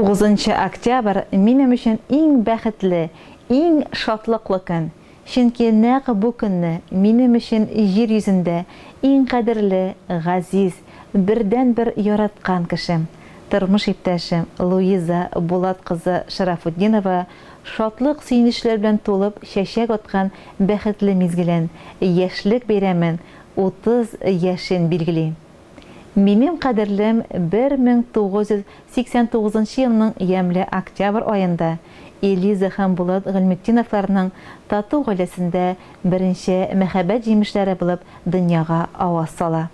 Тугызынчы октябрь минем өчен иң бәхетле, иң шатлыклы көн. Чөнки нәкъ бу көнне минем өчен җир йөзендә иң кадерле, газиз, бердәнбер яраткан кешем, тормыш иптәшем Луиза Булат кызы Шарафутдинова шатлык-сөенечләр белән тулып чәчәк аткан бәхетле мизгелен, яшьлек бәйрәмен, 30 яшен билгели. Минем кадерлем 1989 нчы елның ямьле октябрь аенда Элиза һәм Булат Гыйльметдиновларның тату гаиләсендә беренче мәхәббәт җимешләре булып дөньяга аваз сала.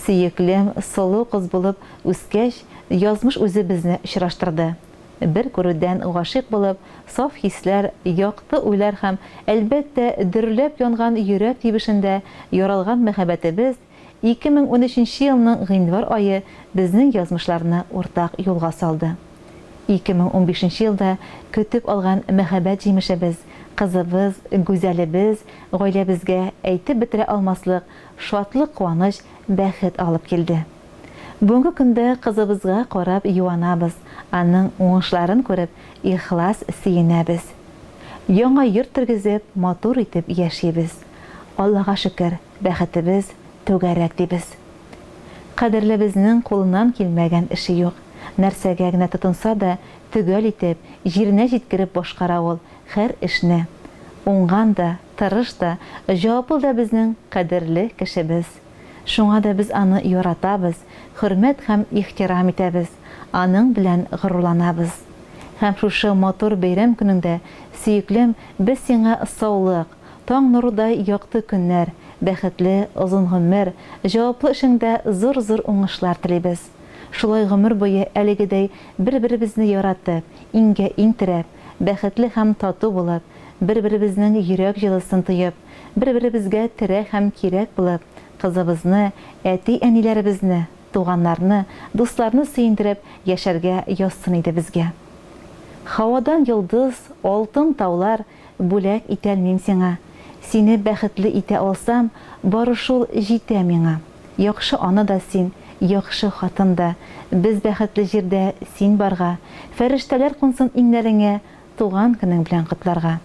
Сөеклем, сылу кыз булып үскәч, язмыш үзе безне очраштырды. Бер күрүдән гашыйк булып, саф хисләр, якты уйлар һәм, әлбәттә, дөрләп янган йөрәк тибешендә яралган мәхәббәтебез 2013 нче елның гыйнвар ае безнең язмышларны уртак юлга салды. 2015 нче елда көтеп алган мәхәббәт җимешебез, кызыбыз, Гүзәлебез гаиләбезгә әйтеп бетерә алмаслык шатлык-куаныч, бәхет алып килде. Бүгенге көндә кызыбызга карап юанабыз, аның уңышларын күреп, ихлас сөенәбез. Яңа йорт тергезеп, матур итеп яшибез. Аллага шөкер, бәхетебез түгәрәк дибез. Кадерлебезнең кулыннан килмәгән эше юк. Нәрсәгә генә тотынса да, төгәл итеп, җиренә җиткереп башкара ул һәр эшне. Уңган да, тырыш та, җаваплы да безнең кадерле кешебез. Шуңа да без аны яратабыз, хөрмәт һәм ихтирам итәбез, аның белән горурланабыз. Һәм шушы матур бәйрәм көнеңдә, сөеклем, без сиңа саулык, таң нурыдай якты көннәр, бәхетле озын гомер, җаваплы эшеңдә зур-зур уңышлар телибез. Шулай гомер буе әлегедәй бер-беребезне яратып, иңгә-иң терәп, бәхетле һәм тату булып, бер-беребезнең йөрәк җылысын тоеп, бер-беребезгә терәк һәм кирәк булып, кызыбызны, әти-әниләребезне, туганнарны, дусларны сөендереп яшәргә язсын иде безгә. Һавадан йолдыз, алтын таулар бүләк итәлмим сиңа. Сине бәхетле итә алсам, бары шул җитә миңа. Яхшы ана да син, яхшы хатын да. Без бәхетле җирдә син барга. Фәрештәләр кунсын иңнәреңә, туган көнең белән котларга.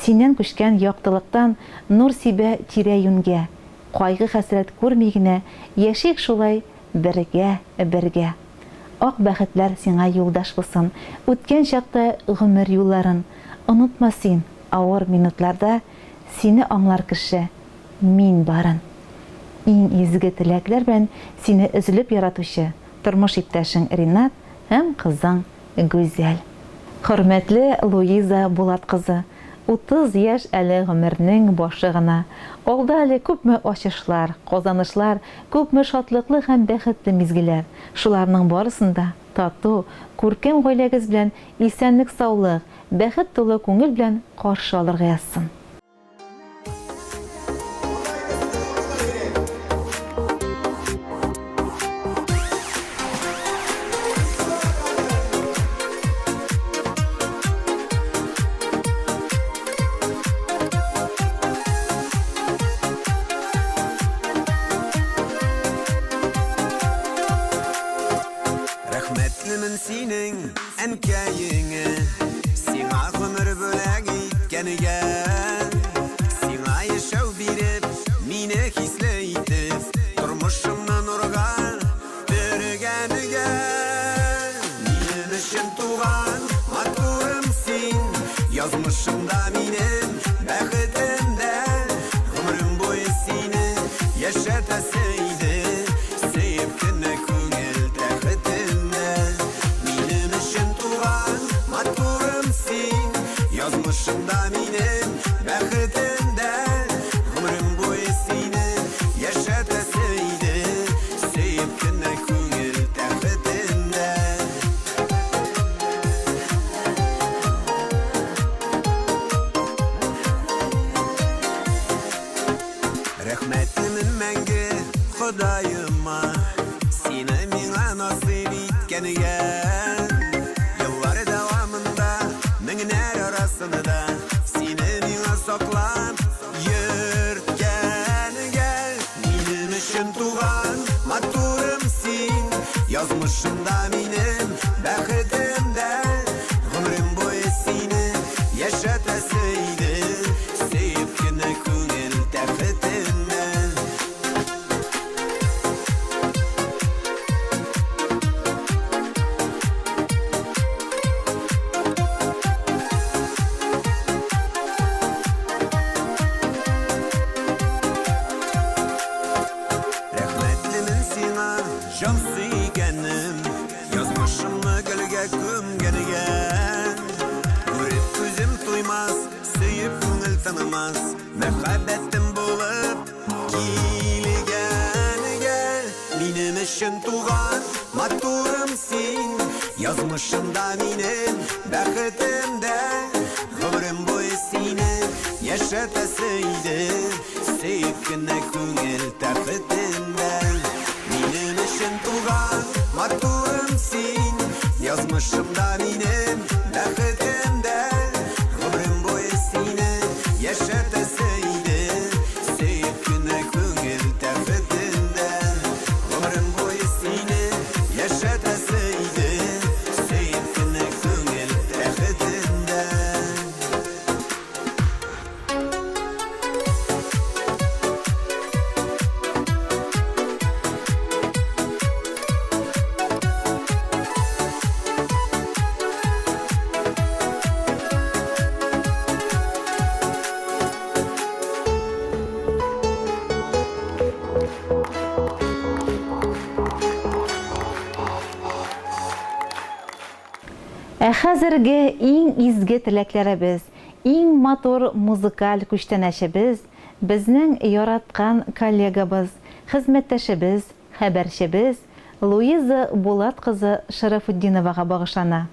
Синнән күчкән яктылыктан нур сибә тирә-юньгә. Кайгы-хәсрәт күрми генә яшик шулай бергә, бергә. Ак бәхетләр сиңа юлдаш булсын, үткән чакта гомер юлларын онытма син, авыр минутларда сине аңлар кеше, мин барын. Иң изге теләкләр белән сине өзелеп яратучы тормыш иптәшең Ринат һәм кызың Гүзәл. Хөрмәтле Луиза Булат кызы, 30 яшь әле гомернең башы гына. Алда әле күпме ачышлар, казанышлар, күпме шатлыклы һәм бәхетле мизгелләр. Шуларның барысын да тату, күркәм гаиләгез белән исәнлек-саулык, бәхет тулы күңел белән каршы алырга язсын. Рәхмәтлемен синең әнкәеңә, Сиңа гомер бүләк иткәнгә. Сиңа яшәү биреп, мине хисле итеп, Тормышымны нурга төргәнгә. Минем өчен туган матурым син, Язмышымда минем, бәхетем дә. Гомерем буе сине яшәтәсе иде. Сөеп кенә күңел тәхетендә. Минем өчен туган матурым син, Язмышымда минем, бәхетем дә. Гомерем буе сине яшәтәсе иде, Сөеп кенә күңел тәхетендә. Рәхмәтлемен мәңге Ходаема, Сине миңа насыйп иткәнгә. Еллар дәвамында, меңнәр арасында Сине миңа саклап йөрткәнгә. Минем өчен туган матурым син, Язмышымда минем, бәхетем. онытылмас мәхәббәтем булып килгәнгә. Минем өчен туган матурым син, язмышымда минем бәхетем дә. Гомерем буе сине яшәтәсе иде, сөеп кенә күңел тәхетендә. Минем өчен туган матурым син, язмышымда минем бәхетем дә. Гомерем буе сине яшәтәсе иде, сөеп кенә күңел тәхетендә. Гомерем буе сине яшәтәсе иде, сөеп кенә күңел тәхетендә. Ә хәзерге иң изге теләкләребез, иң матур музыкаль күчтәнәчебез, безнең яраткан коллегабыз, хезмәттәшебез, хәбәрчебез Луиза Булат кызы Шәрәфутдиновага багышлана.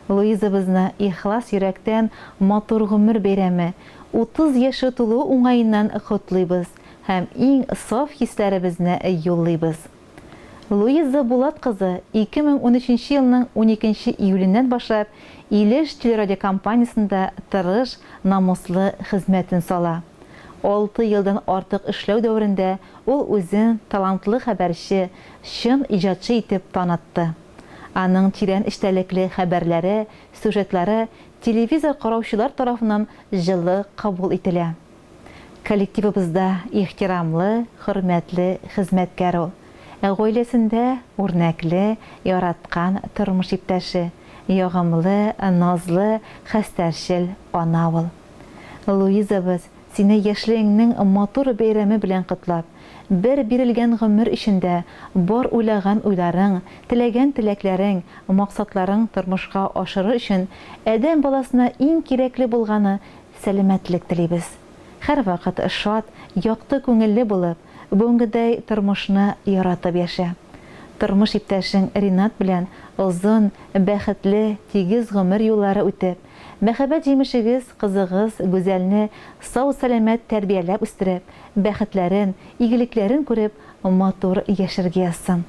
Луизабызны ихлас йөрәктән матур гомер бәйрәме, 30 яше тулуы уңаеннан котлыйбыз һәм иң саф хисләребезне юллыйбыз. Луиза Булат кызы 2013 елның уникенче июленнән башлап Илеш телерадиокомпаниясендә тырыш, намуслы хезмәтен сала. Алты елдан артык эшләү дәверендә ул үзен талантлы хәбәрче, чын иҗатчы итеп танытты. Аның тирән эчтәлекле хәбәрләре, сюжетлары телевизор караучылар тарафыннан җылы кабул ителә. Коллективыбызда ихтирамлы, хөрмәтле хезмәткәр ул. Ә гаиләсендә үрнәкле, яраткан тормыш иптәше, ягымлы, назлы, хәстәрчел ана ул. Луизабыз, сине яшьлегеңнең матур бәйрәме белән котлап, бер бирелгән гомер эчендә бар уйлаган уйларың, теләгән теләкләрең, максатларың тормышка ашырыр өчен адәм баласына иң кирәкле булганы Сәламәтлек телибез. Һәрвакыт шат, якты күңелле булып, бүгенгедәй тормышны яратып яшә. Тормыш иптәшең Ринат белән озын, бәхетле, тигез гомер юллары үтеп, мәхәббәт җимешегез, кызыгыз Гүзәлне сау-сәламәт тәрбияләп үстереп, бәхетләрен, игелекләрен күреп, матур яшәргә язсын.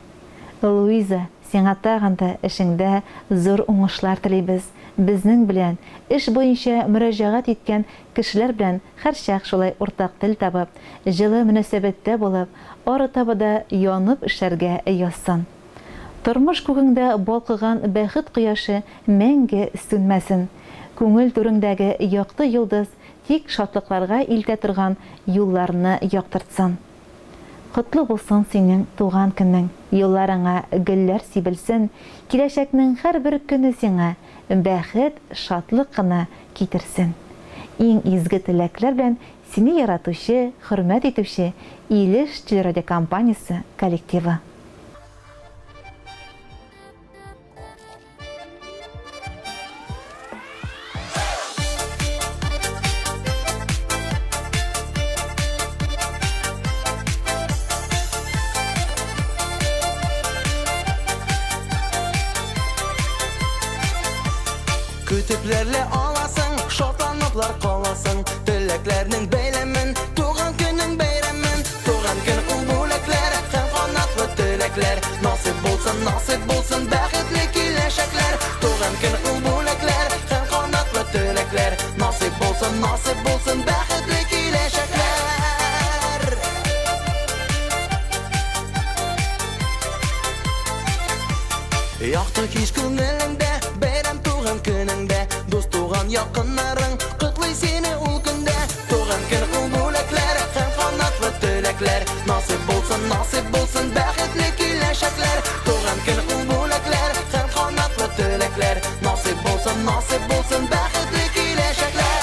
Луиза, сиңа тагын да эшеңдә зур уңышлар телибез. Безнең белән, эш буенча мөрәҗәгать иткән кешеләр белән һәрчак шулай уртак тел табып, җылы мөнәсәбәттә булып, арытаба да янып эшләргә язсын. Тормыш күгеңдә балкыган бәхет кояшы мәңге сүнмәсен. Күңел түреңдәге якты йолдыз тик шатлыкларга илтә торган юлларны яктыртсын. Котлы булсын синең туган көнең, юлларыңа гөлләр сибелсен, киләчәкнең һәрбер көне сиңа бәхет, шатлык кына китерсен. Иң изге теләкләр белән сине яратучы, хөрмәт итүче Илеш телерадиокомпаниясе коллективы. Көтепләрле аласың, шатланыплар каласың, теләкләрнең бәйләмен, туган көнең бәйрәмен, туган көн ул бүләкләр һәм канатлы теләкләр. Насыйп булсын, насыйп булсын бәхетле киләчәкләр. Туган көн ул бүләкләр һәм канатлы теләкләр. Насыйп булсын, насыйп булсын бәхетле киләчәкләр. Якты кич күңелеңдә, бәйрәм туган көнеңдә, дус туган якыннарың котлый сине ул көндә. Туган көн ул бүләкләр һәм канатлы теләкләр. Насыйп булсын, насыйп булсын бәхетле киләчәкләр. Туган көн ул бүләкләр һәм канатлы теләкләр. Насыйп булсын, насыйп булсын бәхетле киләчәкләр.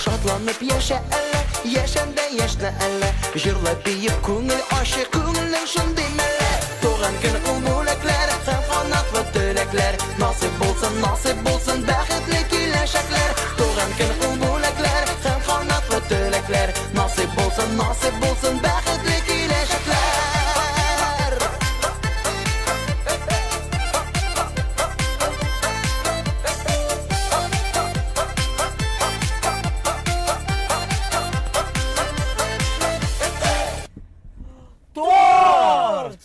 Шатланып яшә әле. Яшән дә яшьнә әле, җырлап биеп күңел ачык, күңелнең шундый мәле. Туган көн ул бүләкләр һәм канатлы теләкләр. Насыйп булсын, насыйп булсын бәхетле киләчәкләр. Туган көн ул бүләкләр һәм канатлы теләкләр. Насыйп булсын, насыйп булсын бәхетле киләчәкләр. Торт!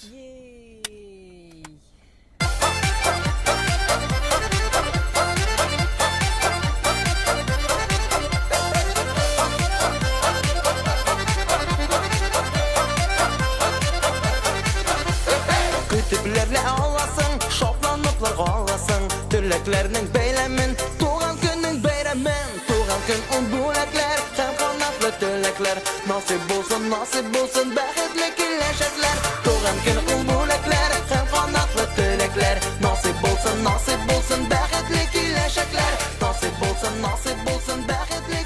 Көтепләрлә аласың, шатланыплар аласың, Теләкләрнең бәйләмен, туган көннең бәйрәмен, туган көн ул бүләкләр һәм канатлы теләкләр. Насыйп булсын, насыйп булсын бәхетле киләчәкләр. Туган көн ул бүләкләр һәм канатлы теләкләр. Насыйп булсын, насыйп булсын бәхетле киләчәкләр. Насыйп булсын, насыйп булсын бәхетле